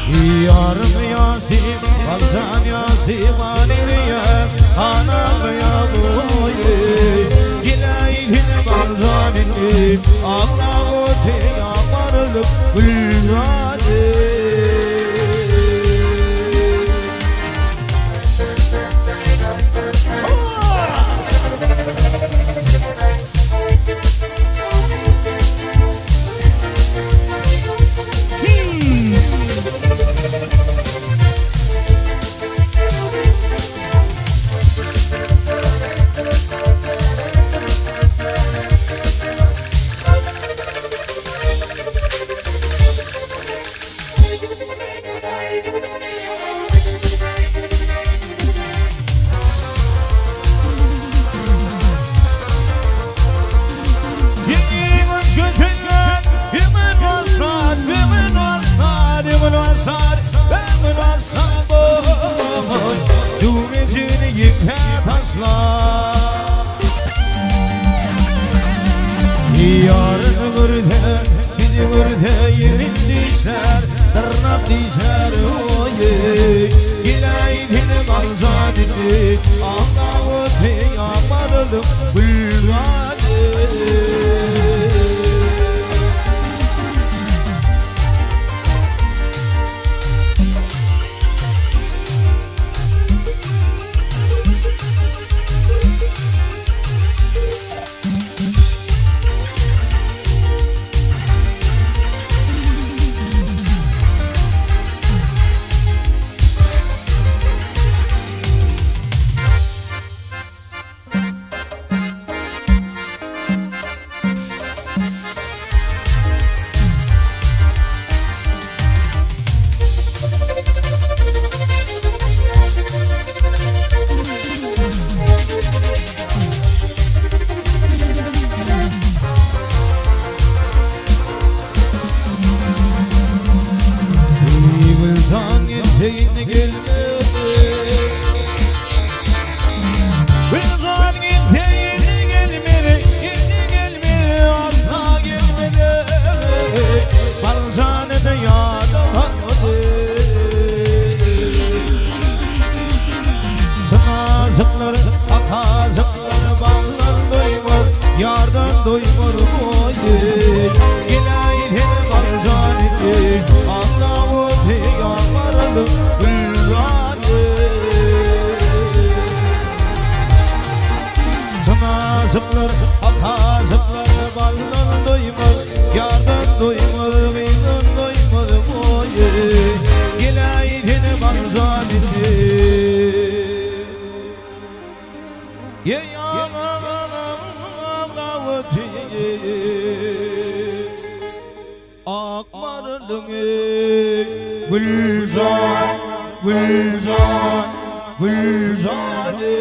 Yarım yasim, balcan yasim, aniliye, anam ya boyu. Gileydin balcanini, Allah'u teyamarlık gülzade. Yarın vurde, bizi vurde, yerin dişler, tırnak dişler, oy. Gileydin balcanini, Allah'u teyamarlık gülgani. Yardan doymur boyu, Gileydin balcanı, Allah'u peygamberli gülranı. Sınazıklar, akazıklar, baldan doymur, Yardan doymur, gıydan doymur boyu, Gileydin balcanı. Gülzar, Gülzar, Gülzade.